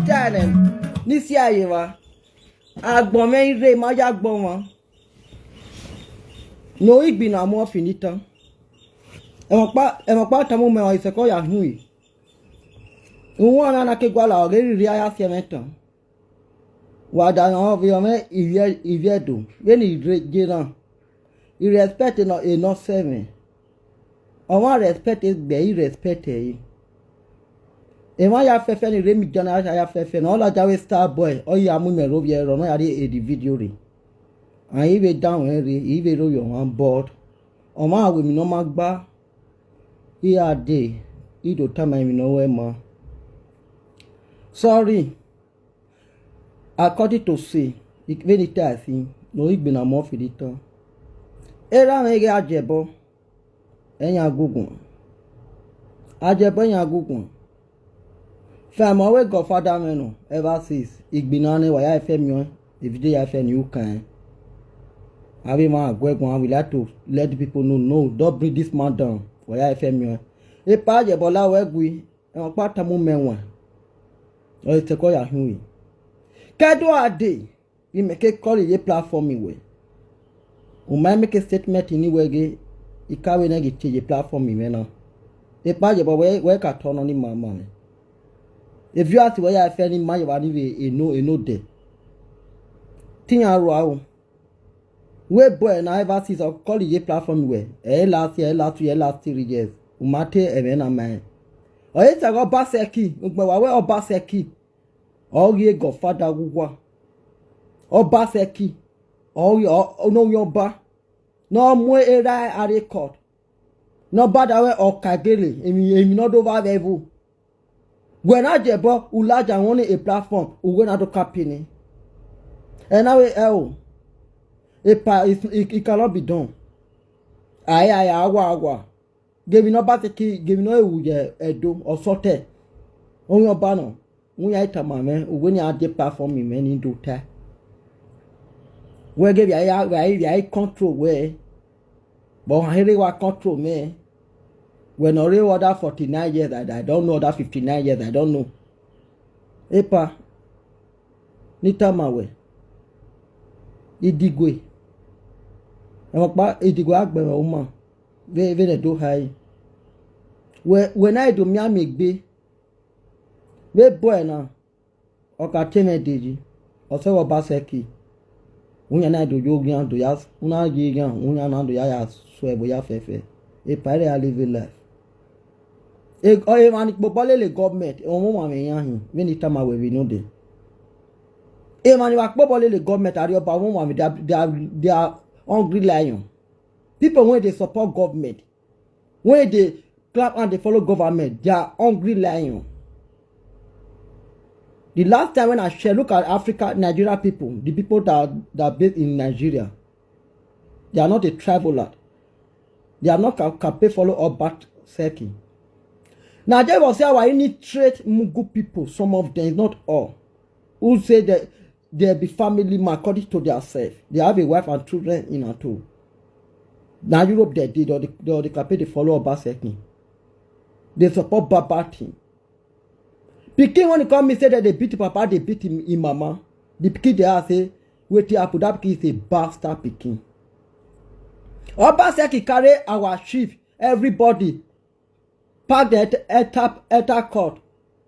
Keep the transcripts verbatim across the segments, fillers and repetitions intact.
Tane, nisi ayewa. Agbon me ire ma ya gbon wan. No igbi na mo finitan. Emo pa, emo pa tamu me o ise ko ya hui. Unwa na na ke gwala o geri ri aya se metan. Wa da no vi o me ivie ivie do. Ve ni re je na. I respect no e no se me. Ọmọ respect egbe, i respect e. Emọ ya fẹfẹ ni remi jana ya fẹfẹ na ọla jawe star boy ọya mu mẹ ro viẹ rọ na ya ri edi video re. And ive down ẹ re ive ro yọ wan board. Ọmọ awe mi no ma gba. Iya de ido tama mi no we ma. Sorry. According to say, veni ta si no igbe na mo fidi tan. Era me ge ajebo. Enya gugun. Ajebo enya gugun. Fam owe godfather me no ever since. Igbina ne wa ya fm yo. The video ya fm you can. Abi ma agwegun, I would like to let the people know, no, don't bring this man down. Wa ya fm yo. E pa ajebo la we gui. E pa tamu me wa. O te ko ya hui. Kedu ade. I make a call ye platform mi we. O ma make a statement ni we ge. I ka we na ge change platform mi me na. E pa ajebo we we ka turn on ni mama me. If you ask where I feel ni ma ye ba ni we e no e no de. Tin ya ro a o. We boy na ever since I call ye platform we. E last year, last year, last three years. Umate e me na me. O ye ta go Obaseki, ugbe wa we Obaseki. O ye godfather guwa. Obaseki. O ye o no yo ba. No mo era are court. No bada we o kagele, emi emi no do va vevu. When I jebo ulaja one a platform, uwe na do kapini. And now we el. Epa it, it, it cannot be done. Aye aye awa awa. Gave no ba ki give no ewu je edo or sote. Onyo ba no. Unya itama me, uwe ni ade platform me ni do ta. We give ya ya ya control we. But here wa control me. When already other forty-nine years I, I don't know, other fifty-nine years I don't know. Epa. Nitama we. Idigwe. Emo pa idigwe agbe me uma. Ve ve ne do hai. We we na do mi amegbe. Ve boy na. Oka teme deji. Ose wo Obaseki. Unya na do yo gyan do ya. Una gi gyan. Unya na do ya ya so e bo ya fefe. E pa re a live life. E o e mani gbogbo lele government. E o mo ma me yan hin. Ve ni tama we we no de. E mani wa gbogbo lele government ari oba mo ma me they are, they are, they are hungry lion. People when they support government, when they clap and they follow government, they are hungry lion. The last time when I share, look at Africa, Nigeria people, the people that that based in Nigeria, they are not a tribal lot. They are not can, can pay follow up back circle. Now they will say our illiterate Mugu people, some of them, not all, who say that they be family man according to their self. They have a wife and children in at home. Now Europe they did or the, or the campaign they follow up back circle. They support Baba thing. Pikin when he come me say that they beat papa, they beat him in mama. The pikin they are say, wait here, put that pikin is a bastard pikin. Obaseki carry our chief, everybody. Pack the enter enter court.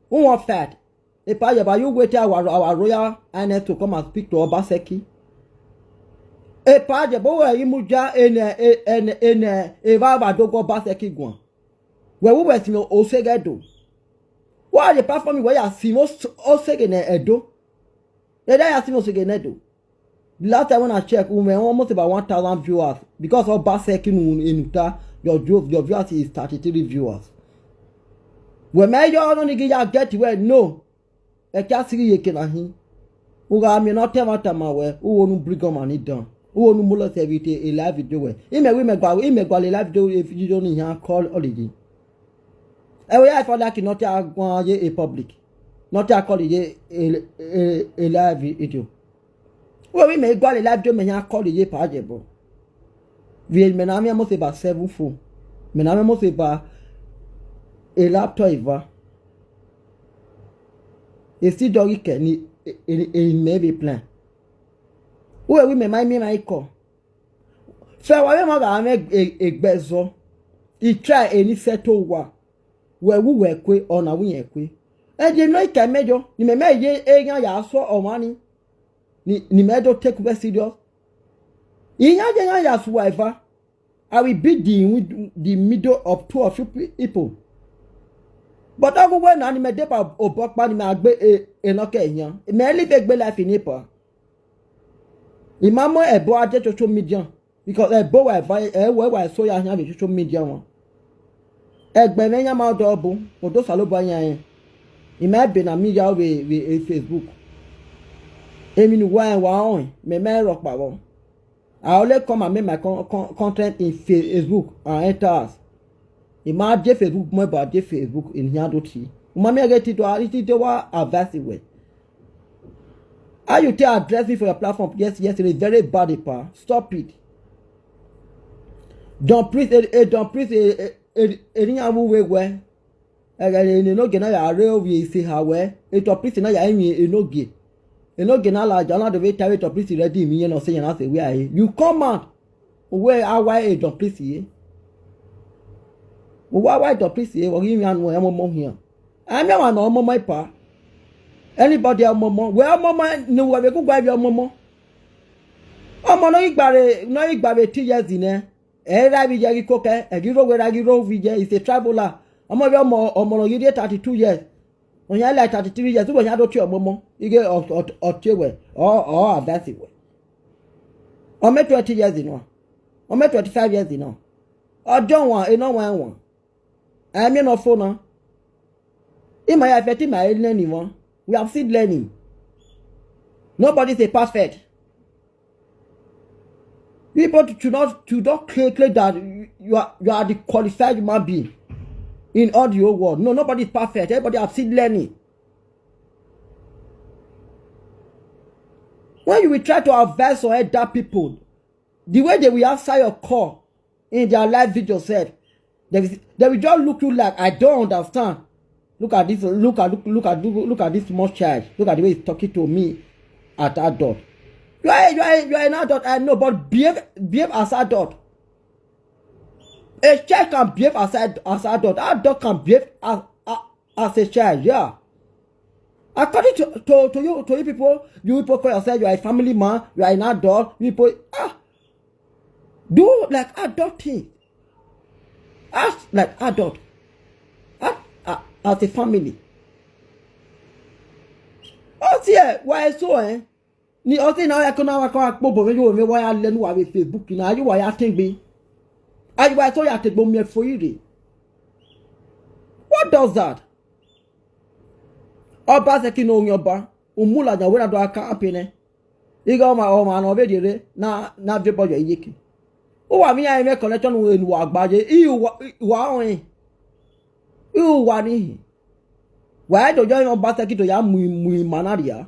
Who want fight? Epa Ajebo, you wait our our royal highness to come and speak to Obaseki. Epa Ajebo, where you muja in in in in a vava dogo Obaseki guan. Where we were sino osege do. Why the platform where you see most osege ne edo? Eda ya sino osege ne do. The last time when I check, we were almost about one thousand viewers because of Obaseki in Uta. Your view- your viewers is thirty-three viewers. When my your only get well, no. E kya sigi ye kena hi. Uga mi no tema tama we. U onu brigo mani don. U onu mulo se vite a live video we. Ime we me gwa ime gwa le live video e video ni ya call holiday. E we ya for like not a gwa ye a public. Not a call ye a a a live video. We we me gwa le live video me ya call ye pa Ajebo. Wie me na me mo se ba seven phone. Me na me mo se ba a laptop iva. Esi doggy ke ni e, e, e, me be plan. Uwe wi me mai me mai ko. Fe wa we mo ga me e, e gbezo. I try eni seto wa. We wu we kwe, ona wu ye kwe. E je no ike mejo, ni me me ye e yan ya so o mani. Ni, ni me do take we serious. I yan je yan ya survivor. I will be the, the middle of two of you pe-, people. But I go when ni me de pa obokpa ni me agbe e, e no ke yan. Me live a gbe life in Ipa. Imamo ebo aje social media. Because ebo wa eva, e we wa so ya yan social media won. Egbe me yan ma do bu, mo do salo ba yan e. I me be na mi ya we, we, e Facebook. Emi ni wa e wa on, me me ro pa wo. I only come and make my con-, con-, content in Facebook and enter us. I ma je Facebook, mo ba je Facebook in here do ti. Mo me get it do, it do wa advice we. How you take address me for your platform? Yes, yes, it is very bad, pa. Stop it. Don't please, eh, eh, don't please, eh, eh, eh, eh, eh, eh, eh, eh, eh, no gena ya re o wi se ha we. E to please na ya mi e no ge. E no gena la ja na de we ta we to please ready mi no se na se we ai. You come out. We a wa e to please ye. We a wa e to please ye. We give me an we mo mo here. I me wa no mo my pa. Anybody a mo mo. We a mo mo ni we be ku gba bi a mo mo. Omo no igbare, no igbare ti ye zine. E ra bi je gi koke, e gi ro we ra gi ro vi je, is a traveler. Omo bi omo, omo no gi thirty-two years. Onya like thirty-three years, we nya do ti omo mo. Ige o, o, o ti we, o, o advice we. O me twenty years no. O me twenty-five years no. Ojo won, e no won won. I mean no phone no. In my life, I think my learning one. We have seen learning. Nobody is a perfect. People to, to not, to not claim, claim that you are, you are the qualified human being in all the whole world. No, nobody is perfect. Everybody have seen learning. When you will try to advise or help people, the way they will answer your call in their live video said, they will, they will just look you like, "I don't understand." Look at this, look at, look, look at, look, look at this small child. Look at the way he's talking to me at adult. You are, you are, you are an adult, I know, but behave, behave as adult. A child can behave as ad-, as adult. Adult can behave as, as, as a child, yeah. According to, to, to you, to you people, you people call yourself, you are a family man, you are an adult, you people, ah, do like adult thing. Act like adult. Act, a-, as a family. Oh, see, eh, why so, eh? Ni o ti na ya ko na wa ko akpo bo yo me wa ya le nu wa be Facebook na, ayo wa ya tin gbe. Ayo wa so ya te gbo mi fo ire. What does that? Oba se ki no nyo ba. Umula nya we na do aka apene. Iga o ma, o ma no be dire na, na be bo yo yeke. O wa mi ya me connection we nu wa gba je. I wa, i wa o yin. I wa ni. Wa do jo no ba se ki to ya mu, mu manaria.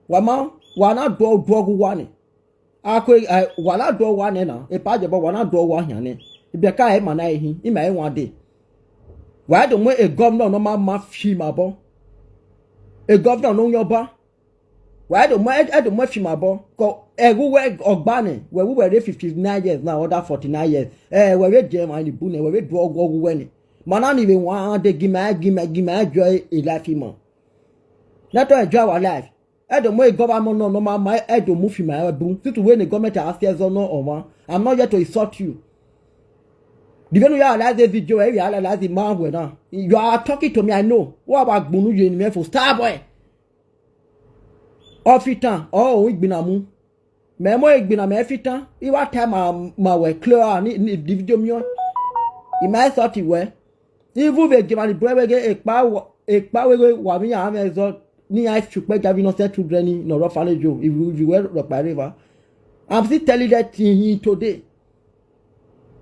Wa ma, wa na do, do gu wa ni. Akwe, eh, wa na do wa ni na. E pa je bo wa na do wa hia ni. Ibe ka e mana ehi, i ma e wa de. Wa do mo e governor no ma, ma fi ma bo. E governor no nyo ba. Wa do mo e, e do mo fi ma bo. Ko e gu we ogba ni. We gu we re fifty-nine years now, other forty-nine years. Eh, we we je ma ni bu ni, we we do ogu ogu we ni. Mana ni we wa de gi ma, gi ma, gi ma joy e life mo. Let us enjoy our life. E do mo e government no, no ma, ma e do mo fi ma e bu. Situ we ni government a se zo no o ma. I'm not here to insult you. The way you realize this video, you realize the man we na. You are talking to me, I know. What about gbunu you in me for star boy? Ofitan, o o igbina mu. Me mo igbina me fitan. I wa time ma, ma we clear ni, ni the video mi o. I ma sort it we. Even we give an boy we ge e pa wo, e pa we we wa mi ya me zo ni I should pe gavi no set children ni no ro fale jo. If you, if you were ro pa river. I'm still telling that thing here today.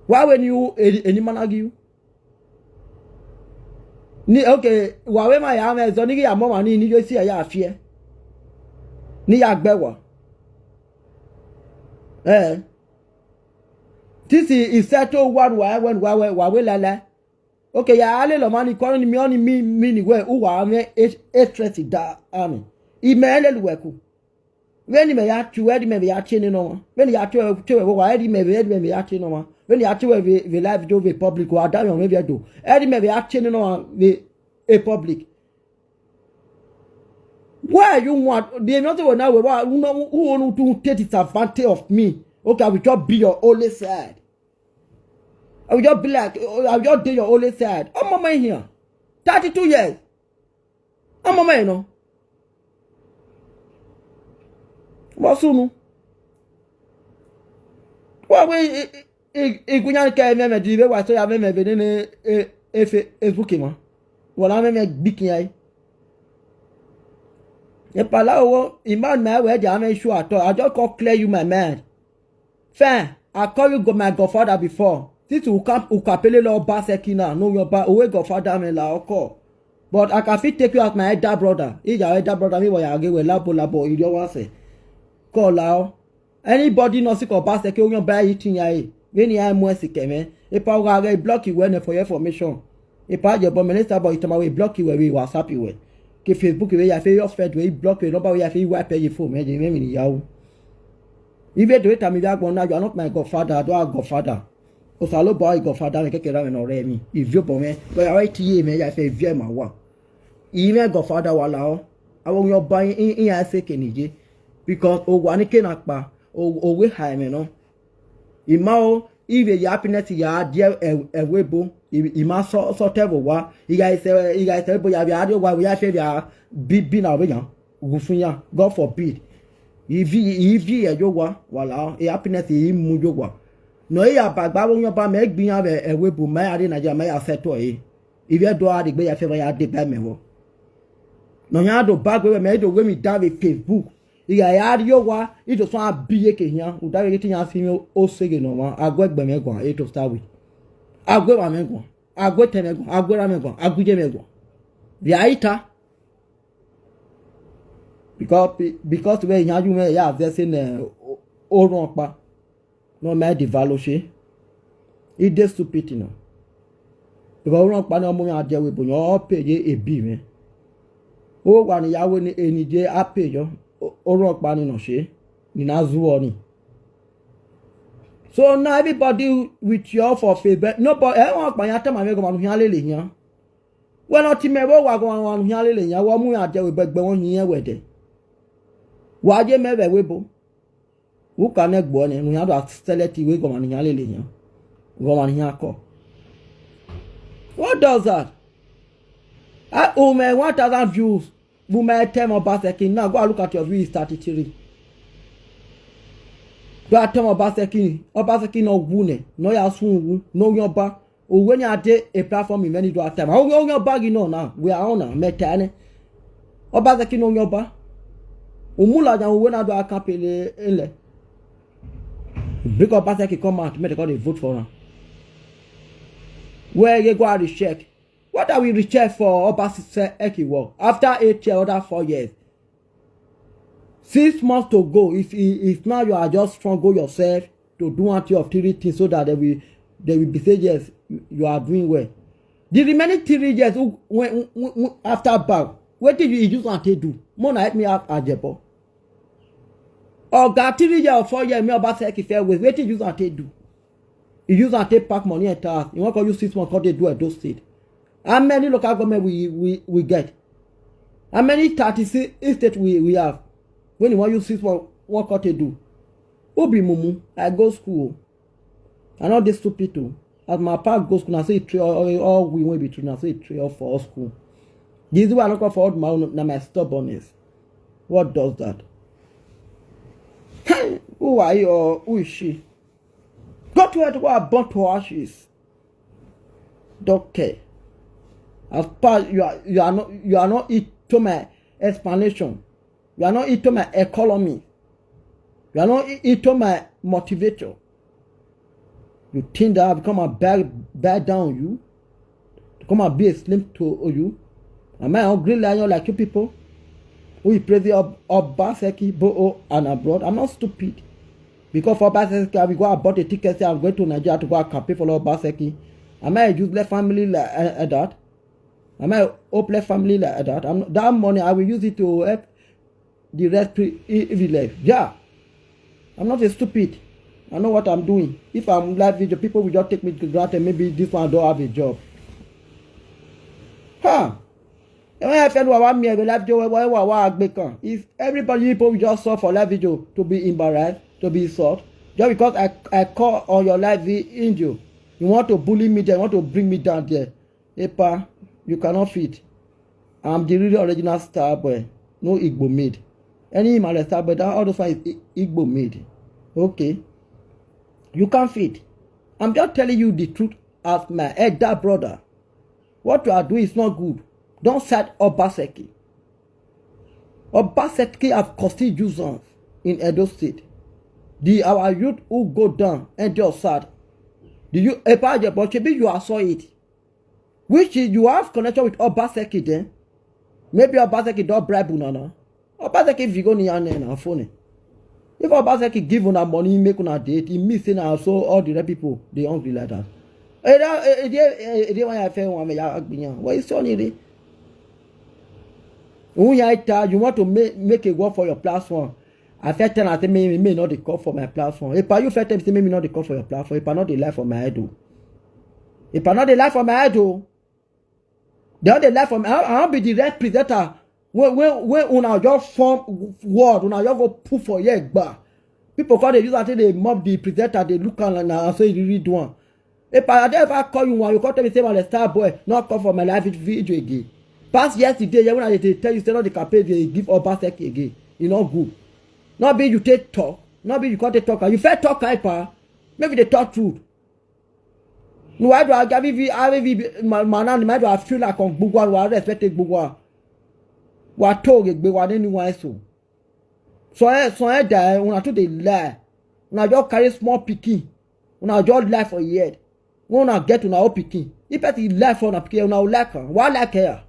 Why when you any, any man argue? Ni, okay, wa we ma ya me zo ni ya mo ma ni, ni yo si ya fie. Ni ya gbe wa. Eh. This is, is settle one wa when wa we, wa we la la. Okay, ya ale lo mani ko ni mi oni mi mi ni we u wa me e stress da ami. I me le lu we ku. When me ya chu, when me ya che ni no. When ya chu chu we wa, when me when me ya che no. When ya chu we we live do we public wa da yo me bi do. When me ya che ni no we a public. Why you want? They not even now. Why you know who want to take disadvantage of me? Okay, I will just be your only side. I will just be like, I will just be your only side. I'm a man here, thirty-two years. I'm a man, you know. What's soon? Why we? Igunya ke me me di be wa so ya me me be ne e Facebook mo. Wala me me gbiki ai. E pala owo, iman me we di ame sure at all. I just call clear you my mind. Fine, I call you go my godfather before. Since you come ukapele lo ba sekina, no your ba owe godfather me la oko. But I can fit take you as my elder brother. If your elder brother me wa ya ge we labo labo in your one say. Call out. Anybody no sick or bad, seke onyo ba itin ya e. When ya mo sike me. E pa wa ga block you when for your information. E pa je bo minister boy itama we block you we WhatsApp you we. Ke Facebook we ya fe your fed we block you number we ya fe wipe your phone me je me mi ni yawo. If you do it, I'm your godfather. You are not my godfather. I don't have godfather. Osalo boy godfather me keke ra me no re mi. If you bo me, but I write to you me ya fe view my wa. Ime godfather wala o. Awo yo ba in in ya se kenije. Because o wa ni kena pa. O o we ha me no. Ima o ive ya happiness ya die ewebo. Ima so so te bo wa. Iga ise iga ise bo ya bi adio wa ya se ya bi bi na we yan. Gusun ya. God forbid. Ivi ivi e yo wa wala o. E happiness e mu yo wa. No e ya bagba wo yan ba me gbin ya we ewebo me ade na ya me ya seto e. Ivi e do ade gbe ya fe ya de ba me wo. No ya do bagbe we me do we mi da we Facebook. Iga ya ri yo wa i do so abi ye ke yan. U da we ti yan fi mi o sege no wa. Agwe gbe me gwan e to start with. Agwe wa me gwan. Agwe te me gwan. Agwe ra me gwan. Aguje me gwan. Ya ita. Because because we yan ju me ya ve se ne o ron pa. No me di valo she. I de stupid no. Because o ron pa no mo ya je we bo yan pe ye ebi me. O wa ni ya we ni eni je a pe yo. O ron pa ni no she. Ni na zu oni. So now everybody with your for faith, but nobody e won pa yan te ma me go ma nu yan lele yan. We no ti me wo wa go ma nu yan lele yan. Wo mu ya je we gbegbe won yin we de. Wa je me we bo. Who can egbo ne nu yan do select we go ma nu yan lele yan. Go ma nu yan ko. What does that? Ah, oh man, one thousand views. Woman, tell me about second now. Go and look at your views thirty-three. Go and tell me about second. About second no wune. No ya sun wu. No yan ba. O we ni ade a platform in many do at time. O yan ba gi no na. We are on na. Me tane. About second no yan ba. Umula jan we na do akapele ele. Because Obaseki come out, make they come dey vote for am. Where you go and recheck? What are we recheck for Obaseki work? After eight years, other four years. Six months to go. If if now you are just struggle yourself to do one thing of three things so that they will they will be say yes, you are doing well. The remaining three years who- when, when, when- after back, what did you use and take do? Mona help me out Ajebo. Oga three year or four year me Obaseki fair ways. Wetin use am take do? You use am take pack money enter house. You wan come use six months come dey do Edo State. How many local government we we we get? How many thirty-six state we we have? When you wan use six months, wan come take do? Who be mumu? I go school o. I no dey stupid o. As my papa go school, na so he train all all we wey be true, na so he train all for all school. The reason why I no come for old man na my stubbornness. What does that? Hey, who are you or who is she? Go to her to go and burn to ashes. Don't care. As far you are you are not you are not into my explanation. You are not into my economy. You are not into my motivator. You think that I become a bad bad down you? To come and be a slim to you? Am I a hungry lion like you people? Who you praise the Ob- Obaseki, Bo and abroad? I'm not stupid. Because for Obaseki, I will go and bought a ticket, say I'm going to Nigeria to go and campaign for Obaseki. Am I a useless family like uh, that? Am I a hopeless family like that? I'm, that money, I will use it to help the rest pre- e- village. Yeah. I'm not a stupid. I know what I'm doing. If I'm live video, people will just take me to granted. Maybe this one don't have a job. Ha! When I feel what me a live video, why why why I become? If everybody people will just suffer for live video to be embarrassed, to be insult, just because I I call on your live video, you want to bully me there, you want to bring me down there. Epa, you cannot fit. I'm the real original star boy. No Igbo made. Any Imale star boy, that all those one is I- Igbo made. Okay. You can't fit. I'm just telling you the truth as my elder brother. What you are doing is not good. Don't side Obaseki. Obaseki have caused nuisance in Edo State. The our youth who go down and just sad. Do you Epa Ajebochebi, you are saw it. Which is you have connection with Obaseki then? Maybe Obaseki don't bribe una now. Obaseki if you go near na phone. If Obaseki give una money, make una date, e mean say na so all the rest people dey hungry like that. E dey e dey e dey one ya fair one me ya agbiyan. What is on it? Unya ita, you want to make, make a work for your platform. I first tell am say me me no dey come for my platform. If you first tell me say me me no dey come for your platform, if I no dey lie for my head o. If I no dey lie for my head o. They no dey lie for me. I I wan be the red presenter. When when when una just form word, una just go put for here gba. People come dey use am take dey mob the presenter, dey look am like na so e really do am. If I dey ever call you one, you come tell me say my star boy no come for my live video again. Pass yesterday, yeah, when I dey tell you say no the campaign dey give Obaseki again. E no good. No be you take talk, no be you come take talk. You fit talk hyper. Make we dey talk truth. No, why do I give you I give you man man and my do I feel like on gbogbo wa respect gbogbo wa. Wa to ge gbe wa nínú wa so. So eh so eh da una too dey lie. Una just carry small pikin. Una just lie for your head. When una get una own pikin. If person lie for una pikin, una will like am. Why like her?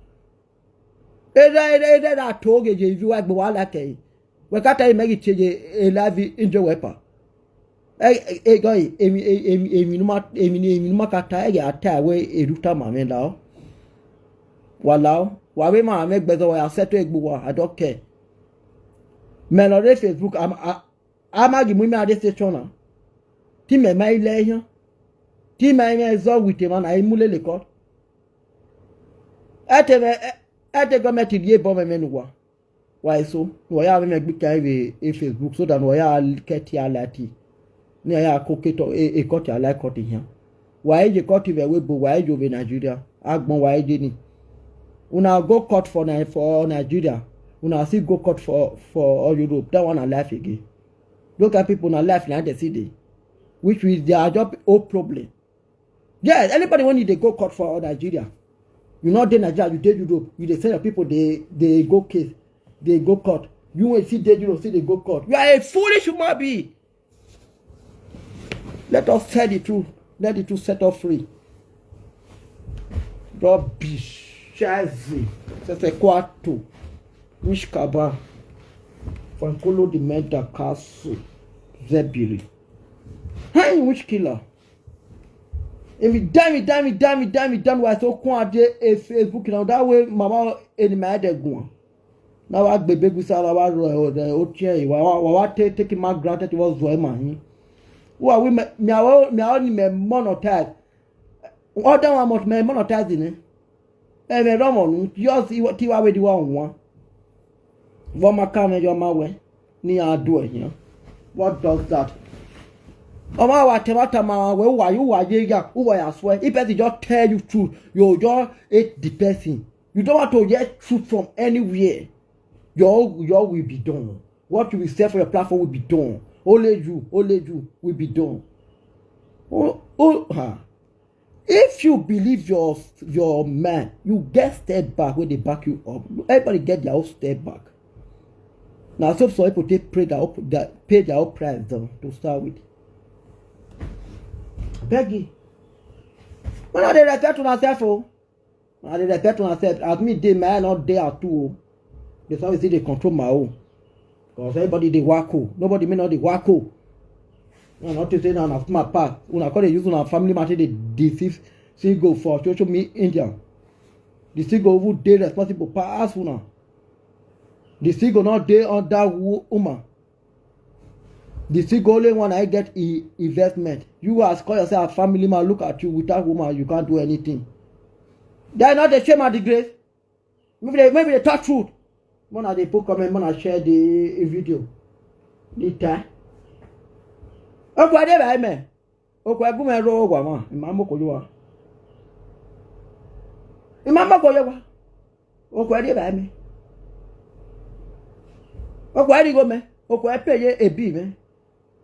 Ere ere ere da to ge je if you like but why like her? We ka tell you make it change a life injo wepa. Hey, hey, hey, guy, emi emi emi numa emi emi numa kata ege ata we eruta ma me lao. Wa lao. Wa we ma me gbezo wa ya seto egbu wa. I don't care. Me lo re Facebook am ama gi mu me ade station na. Ti me ma ile yan. Ti me me zo with man ai mu lele ko. Ete me ete go me ti die bo me me nuwa. Why so? Why ya me gbe kai we e Facebook so that why ya ke ti alati. Ni ya ko ke to e ko ti alai ko ti yan. Why je ko ti we we bo why jo we Nigeria. Agbon why je ni. Una go court for Ni- for Nigeria. Una still go court for for all Europe. That one na life again. Those kind people na life na dey see dey. Which is their job old problem. Yes, anybody when you dey go court for Nigeria, you not dey Nigeria, you dey Europe, you dey send your people they they go case, they go court. You will see dey Europe, see they go court. You are a foolish human being. Let us tell the truth. Let the truth set us free. Rubbish. Chazi. Sese Kwato. Which Kaba? Fankolo the mental castle. Zebiri. Hey, which killer? If you damn it, damn it, damn it, damn it, damn it, why so quan dey a Facebook now? That way, mama, any my head go on. Now I be big with our road, the old chair, why, why, why take, take him out granted was Zoe man. Who are we? Me, I will, me, I only me monetize. Other one must me monetize in it. Eme romo nu just iwa tiwa we di wa nwa. Wa maka me yo ma we ni a do e yan. What does that? Oma wa te mata ma we wa you wa ye ya u wa ya swear. If person just tell you truth, you just hate the person. You don't want to hear truth from anywhere. Your your will be done. What you will say for your platform will be done. Only you, only you will be done. Oh, oh, ha. If you believe your your man, you get step back when they back you up. Everybody get their own step back. Now, so some people take pray their own, their, pay their own price down to start with. Peggy, when are they respect to myself? Oh, are they respect to myself? As me, they man not there too. They always say they control my own. Because everybody they wacko. Nobody may not they wacko. No, not to say now, na smart part. Una call they use una family matter they deceive still go for social media. The still go even dey responsible pass una. The still go not dey under wo-, woman. The still go only one I get i-, investment. You as call yourself a family man, look at you, without woman, you can't do anything. They are not the shame and the grace. Maybe they, maybe they talk truth. Mona they put comment, mona share the video. The time. Okay, I dey by me. Okay, I go me roll over, man. Imam Mokoyowa. Imam Mokoyowa. Okay, I dey by me. Okay, I dey go me. Okay, I pay ye a B me.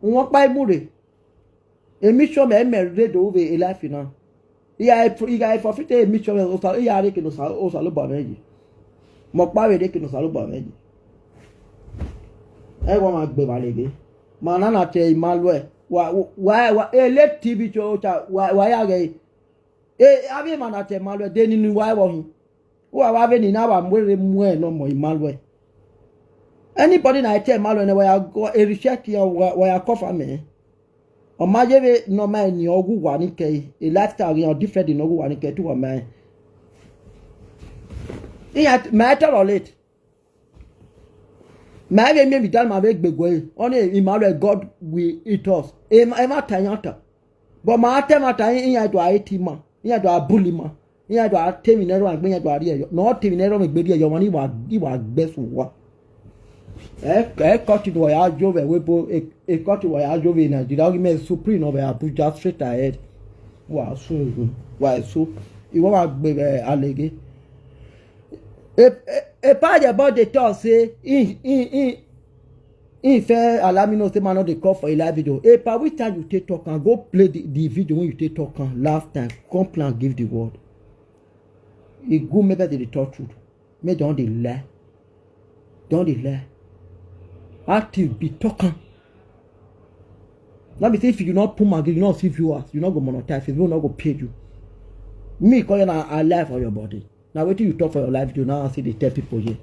Wọ́n pa imú rẹ̀. Èmi sọ mẹ́ mẹ́ rédò wíwé eláfi náà. Ìyá ẹ̀ fún, ìyá ẹ̀ fọ́ fíte èmi sọ mẹ́ ọ̀sà, ìyá rẹ̀ kìnnìún sà, ọ̀sà ló bà mẹ́ yìí. Mọ̀ pa rẹ̀ kìnnìún sà ló bà mẹ́ yìí. Ẹ wọ́n máa gbé wà lẹ́gbẹ̀ẹ́. Màá nánà tẹ ìmá lọ ẹ̀. Wà, wà, wà, elé T V tó ta, wà, wà yà rẹ̀. E, àbí màá nà tẹ ìmá lọ ẹ̀ dé nínú wà ẹ̀ wọ̀ hìn. Wà wà bẹ́ẹ̀ ni náà wà mú èrè mú ẹ̀ náà mọ̀ ìmá lọ ẹ̀. Anybody na tell Emmanuel na waya go a reject ya waya cover me. O ma je be no ma ni ogu wa ni ke a lifestyle ya different ni ogu wa ni ke tu wa me. Iya ma tolerate. Ma be me mi dan ma be gbegwe. Only Emmanuel God will eat us. E ma e ma tanyanta. But ma te ma tan iya do a eti ma. Iya do a bully ma. Iya do a temi nero agbe iya do a ri eyo. No temi nero me gbe ri eyo won ni wa ni wa gbe su wa. E e cut it wa ya jo we we bo e e cut it wa ya jo we na di da me supreme no be Abuja straight ahead. Wa su wa su. Iwo wa gbe be alege. E e e pa je bo dey talk say in in in If eh, allow me know say man no dey call for a live video. Hey, pa, which time you take talk and go play the, the video when you take talk and last time. Come plan give the world. E good make dem dey talk truth. Make dem dey lie. Dem dey lie. Active be talk am. No be say if you no put am, you no see viewers, you no go monetize, Facebook no go pay you. Me call you na a lie for your body. Na wetin you talk for your live video now, I see dey tell people here.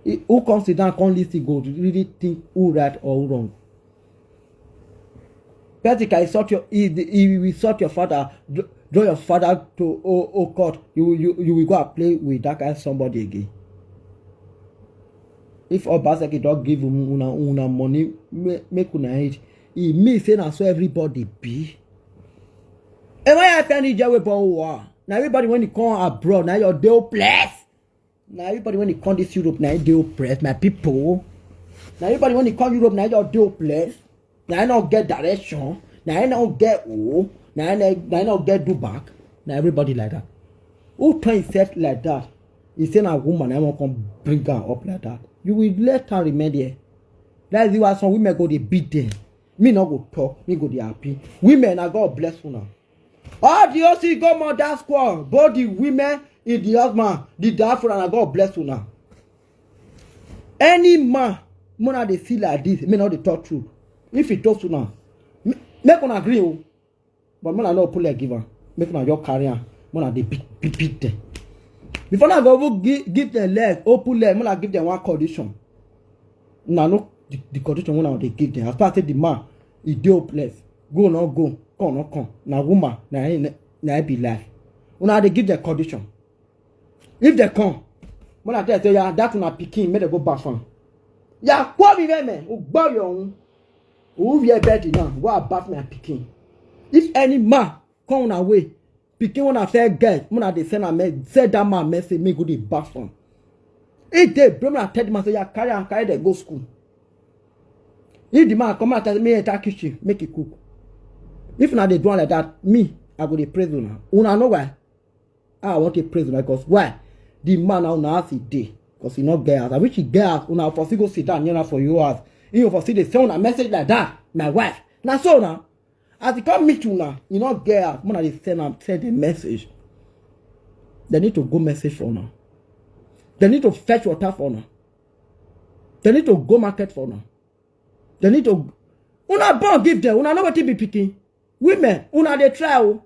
He, who come sit down, come listen, go really think who right or who wrong. Person can insult your, he, he will insult your father, dr- draw your father to o o court. You you you will go and play with that kind somebody again. If Obaseki don give una una money, ma- make una eat, e mean say na so everybody be. And why I tell you, Jewe Bowa? Now everybody when you come abroad, now your deal place. Now everybody when you come this Europe, now you deal place, my people. Now everybody when you come Europe, now your deal place. Now I don't get direction. Now I don't get oh. Now I don't, now I don't get do back. Now everybody like that. Who turn himself like that? He say na woman, I won't come bring her up like that. You will let her remain there. That is why some women go they beat them. Me not go talk, me go they happy. Women, I God bless you now. All the O C go mother squad, both the women in the husband, the diaspora, and I God bless you now. Any man, mona they feel like this, may not they talk true. If he talks to now, m- make una agree, oh. But mona no pull a giver. Make una your career, mona they beat beat beat them. Before I go even give, give them leg, open leg, mona give them one condition. Now no the, the condition when I they give them. As far as the man, he dey hopeless. Go no go, come no come. Now woman, now he, now he be life. Una they give them condition. If they come, when I tell you, yeah, that una pikin, make they go bath am. Yeah, call me, man. Who buy your own? Who wear bed now? Go and bath my pikin. If any man come una way, pikin when I say girl, when I dey send a me, send that man message, me go the bath am. If they bring me, I tell the man say, yeah, carry am, carry them go school. If the man come out, tell me enter kitchen, make it cook. If una dey do am like that, me, I go dey praise una. Una know why? I want to praise una because why? The man now na as he dey, because he not get house. I wish he get house. Una for still go sit down near for your house. You for still dey send una message like that, my wife. Now so now, as he come meet you now, you not get house. Mona dey send am send a message. They need to go message for now. They need to fetch water for now. They need to go market for now. They need to una born give them. Una know wetin be pikin. Women, una dey try o.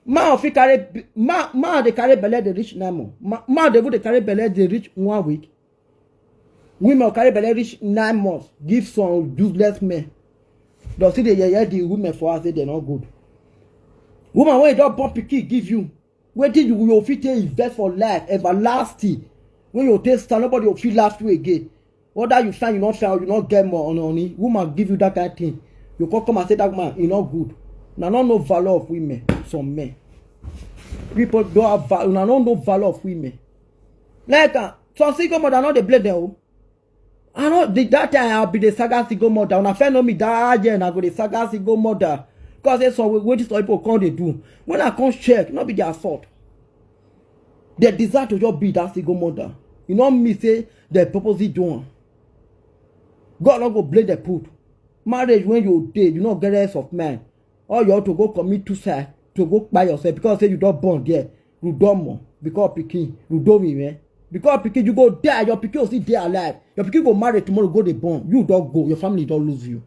Man fit carry b- man man dey carry belle dey reach nine months. Ma- Man dey even dey carry belle dey reach one week. Women carry belle reach nine months. Give some useless men. Dem still dey yeye the women for house say dem no good. Woman wey don born pikin give you, wetin you go fit take invest for life everlasting, wey you take stand, nobody go fit laugh you again. Whether you fine, you no fine, you no get more money, woman give you that kind thing, you come come and say that man e no good. Una no know value of women. Some men, people don have value. Una no know value of women. Like uh, some single mother no dey blame them o. I no the that time I be the saga single mother. Una first know me that year, I go the saga single mother. Because say some wetin some people come dey do, when I come check, no be their fault. They desire to just be that single mother. You know me say they purposely do am. God no go blame the put. Marriage when you dey, you no get rest of mind. Or you have to go commit suicide to go kpai yourself because say you don born there. You don more because pikin, you don women. Because pikin, you go die, your pikin go still dey alive. Your pikin go marry tomorrow, go dey born. You don go, your family don lose you.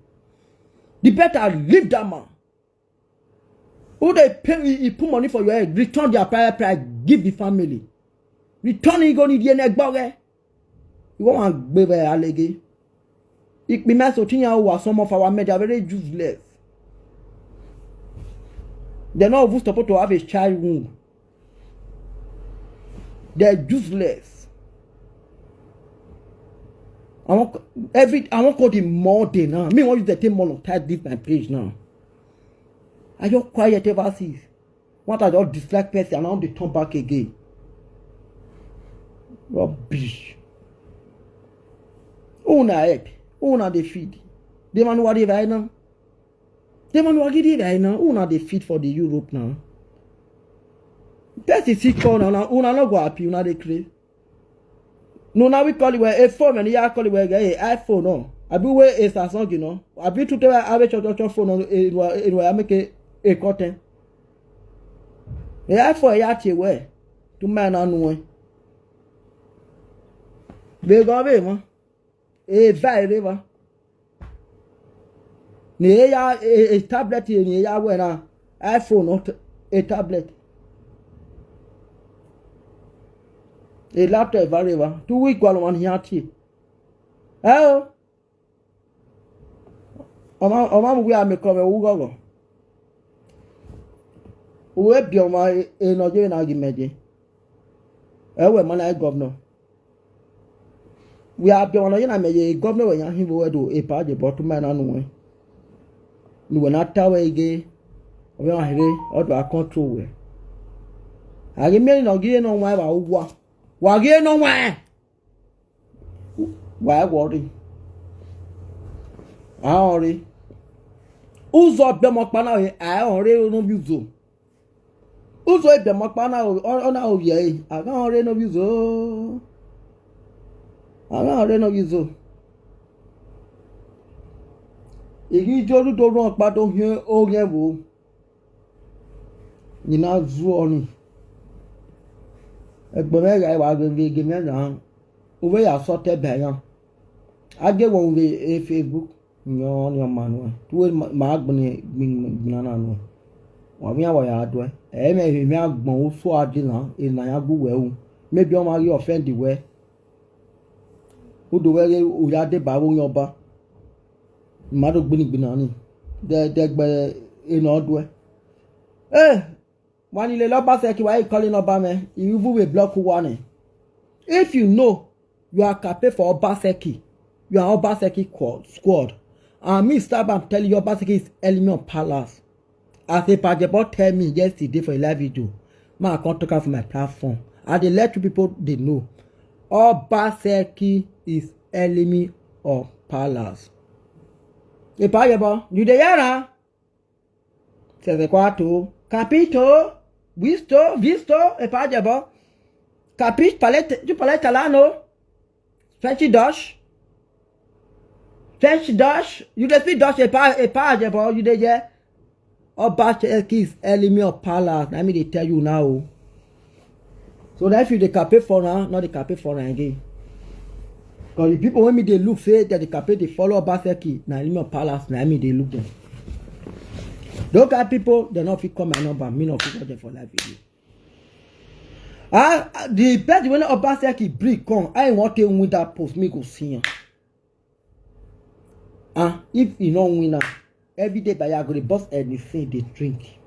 The better leave that man. Who dey pay, he, he put money for your head, return their private price, give the family. Return it, go need the next bag. You want one baby alege. It be mess with you, some of our men, they are very useless. They're not even supposed to have a child womb. They're useless. I want every I want call the more day now. Me want you to take monetize this my page now. I just quiet ever since. What I just dislike person and I want to turn back again. Rubbish. Who una help? Who una dey feed? The man who are right now. The man who are right now. Who una dey feed for the Europe now? Person see call now. Una no go happy. Una dey craze. No, now we call it where a phone and ya call it where a iPhone no. I be where a Samsung, you know. I be to tell I have a cho cho phone on in where I make a a content. A iPhone ya che where to man on one. They go away, man. A very river. Ni ya a tablet ni ya wena iPhone not a tablet. A laptop very river. Two week one one here tea. Oh. Oma oma we are me cover ugogo. Uwe bioma e no je na gimeje. Ewe mana governor. We are be one of you, I may governor when you will do a party, but to man on way. You will not tell again. We are here, or do I control way? I give me no give no why wa wa. Wa give no why. Why worry? I worry. Who's up them up now? I worry no be so. Ụzọ ebe makpa na ọ na obi ya. Aga ọrụ no bizo. Aga ọrụ no bizo. Igi joru do ron pa do hin o yen wo. Ni na zu ọrun. Egbe me ga wa gbe ge me na. Uwe ya so te be yan. Age won we e Facebook. Nyo nyo manwe. Tuwe ma gbini gbini na no. Wa mi awa ya do. E me mi agbon o so adi na. E na ya gu we o. Maybe o ma ri offend we. Udo we o ya de ba wo yan ba. Ma do gbini gbini na ni. De de gbe e na do. Eh. Wani le lo ba se ki wa e call no ba me. You will block one. If you know you are campaign for Obaseki, you are Obaseki squad. And me start am tell you Obaseki is enemy of palace. As a Pajebo tell me yesterday for a live video, ma I come talk am for my platform. I dey let you people dey know. Obaseki is enemy of palace. Hey Pajebo, you dey hear am? Sese quattro. Capito? Visto? Visto? E Pajebo? Capisci? Palette? Tu parles italiano? French Dutch? French Dutch? You dey speak Dutch? E pa e Pajebo? You dey hear? Obaseki is enemy of palace. Na me dey tell you now. So that if you dey campaign for am, not dey campaign for am again. Because the people when me dey look say that dey campaign dey follow Obaseki, na enemy of palace, na me dey look them. Those kind people, they no fit call my number, me no fit call them for live video. Ah, the person when Obaseki bring come, I want to win that post, me go see am. Ah, if you no win am, every day by I go dey bust anything dey drink.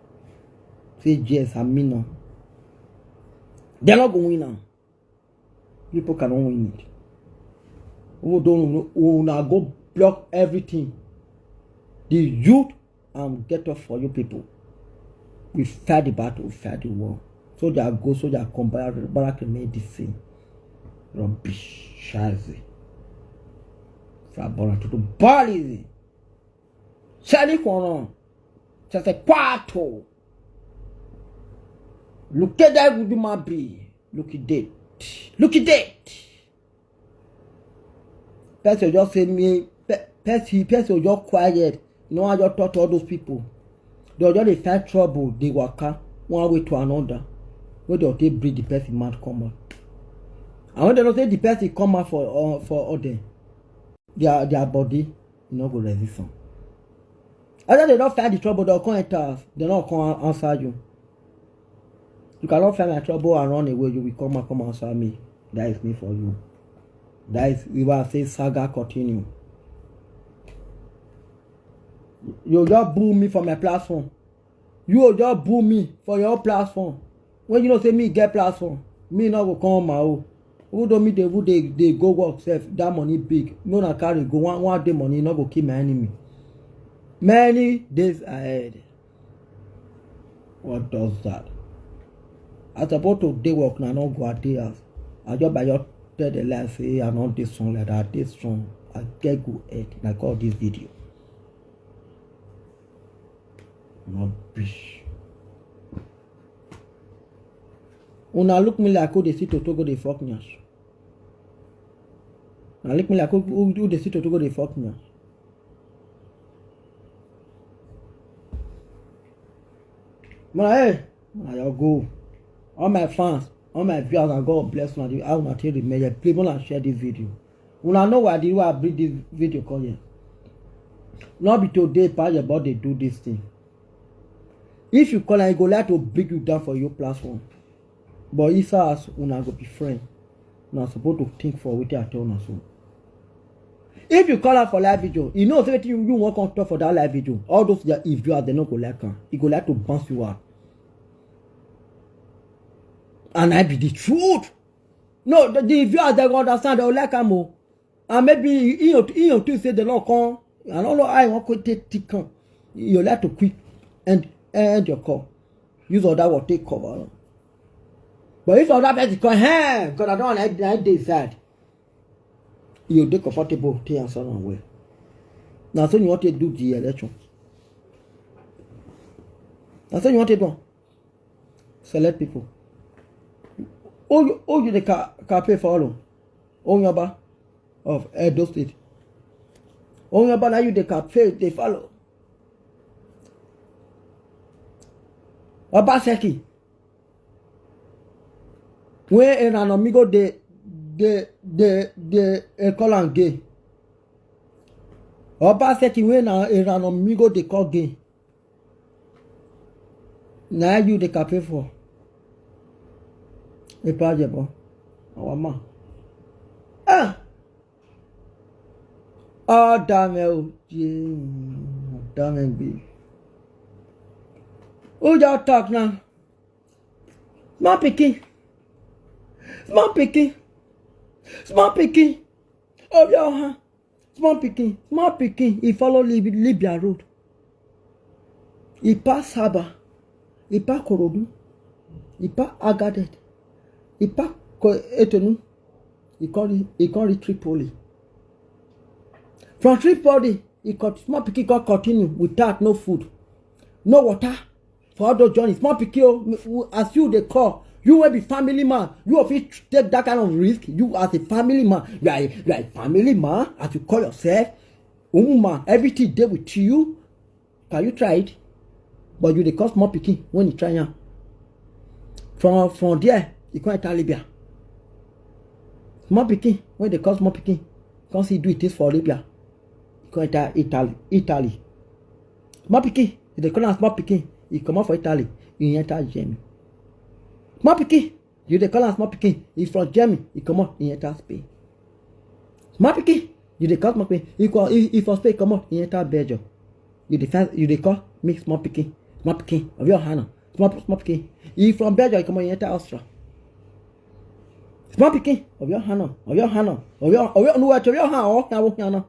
Say yes, I mean no. They're not going now. People cannot win it. Who don't who now go block everything. The youth and get up for you people. We fight the battle, we fight the war. Soldier go, soldier come, barrack remain the same. Rubbish, Shazi. Fabora to the body. Sali Kono. Just a quarto. Look at that good man be. Look at that. Look at that. Person just say me, pe- person, person just quiet. No, I just talk to all those people. They just dey find trouble, they waka one way to another. Where they take breed the person mad come out. And when they don't say the person come out for uh, for order, their their body no go resist am. Either they don't find the trouble, they'll come enter house, they don't come answer you. You cannot find my trouble and run away. You will come and come answer me. That is me for you. That is why I say saga continue. You just boo me for my platform. You will just boo me for your platform. When you know say me get platform, me not go come my own. Who don't me they who they, they go work self, that money big. No na carry go one one day money, not go kill my enemy. Many days ahead. What does that? I suppose to day work now, not go at day house. I just by your tell the lie say I not this song like that, this song. I get good head, and I call this video. Rubbish. Una look me like who dey see Toto go dey fuck nyash. Una look me like who, who, who dey see Toto go dey fuck nyash. Mona, hey, mona, your go. All my fans, all my viewers, and God bless una. How una take remain here? Please, wanna share this video. Una know why the way I bring this video come here. Not be today, pa your body do this thing. If you call and he go like to bring you down for your platform, but if as una go be friend, una suppose to think for wetin I tell una so. If you call am for live video, you know say wetin you, you wan come talk for that live video. All those their if you are they no go like am. He go like to bounce you out. And I be the truth. No, the, the viewers they go understand, they go like am o. And maybe he he too say the Lord come. I don't know how you want to take take come. You like to quick and end your call. Use all that will take cover. But if other person come, hey, God, I don't like that they sad. You dey comfortable, take answer am well. Now so you want to do the election. Now so you want to do select people. Oh, you, oh, you the ca- campaign for all. Onyeoba of Edo State. Onyeoba now you the campaign they follow. Obaseki. Where an amigo de de de de a call and gay. Obaseki where na an amigo they call gay. Now you the campaign for. Ipajebo. Our man. Ah. Oh, damn it. Oh, yeah. Damn it, babe. Who y'all talk now? Small pikin. Small pikin. Small pikin. Oh, yeah, huh? Small pikin. Small pikin. He follow Lib- Libya road. He pass Saba. He pass Korodu. He pass Agadet. He pass Ko- Etonu. He call he call it Tripoli. From Tripoli, he got small pikin come continue without no food, no water for all those journeys. Small pikin, oh, m- w- as you they call, you will be family man. You will fit take that kind of risk. You as a family man, you are a, you are a family man as you call yourself. Woman, everything dey with you. Can you try it? But you dey cause small pikin when you try am. From from there, you come enter Libya. Small pikin when dey cause small pikin, come see do it things for Libya. You come enter Italy, Italy. Small pikin, you dey call am small pikin. You comot for Italy, you enter Germany. Small pikin, you dey call am small pikin. He from Germany, he comot, he enter Spain. Small pikin, you dey call small pikin. He call, he, he from Spain comot, he enter Belgium. You dey find, you dey call me small pikin, small pikin of your hand. Small small pikin. He from Belgium, he come here enter Austria. Small pikin. Of your hand, of your hand, of your of your no watch of your hand, oh, now, oh, now.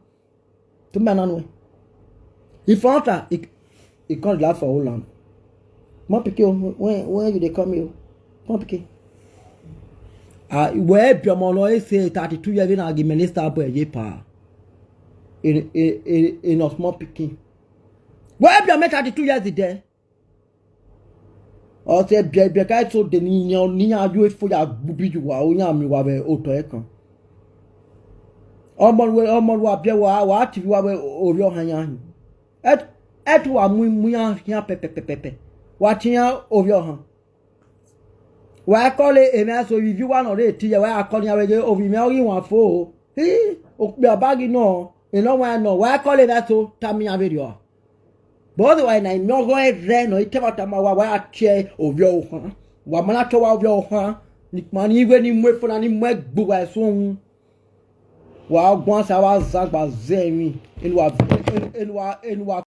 To me, no. He found her. He, he can't laugh for Holland. Small pikin, oh, when when you dey come here, small pikin. Ah, where Biomo lo say thirty-two years in a minister boy ye pa. In in in in a small pikin. Where Biomo thirty-two years is there? Ọtẹ bia bia ka to de ni yan ni yan yo fo ya gbubi ju wa o yan mi wa be o to e kan. Ọmọ we ọmọ wa bia wa wa ti wa we o yo han yan. Et et wa mu mu yan yan pepe pepe pepe. Wa ti yan o yo han. Wa ko le e me so yi wa no re ti ya wa ko ni a we o bi me o yi wa fo. Hi o pe abagi no. E no wa no wa ko le na so ta mi a be ri o. But otherwise, na imi ogo ere no ite bata ma wa wa atie ovio ohan. Wa mana to wa ovio ohan. Ni ma ni igwe ni mwe fona ni mwe gbu wa so hun. Wa gwan sa wa zagba zemi. Enu wa enu wa enu wa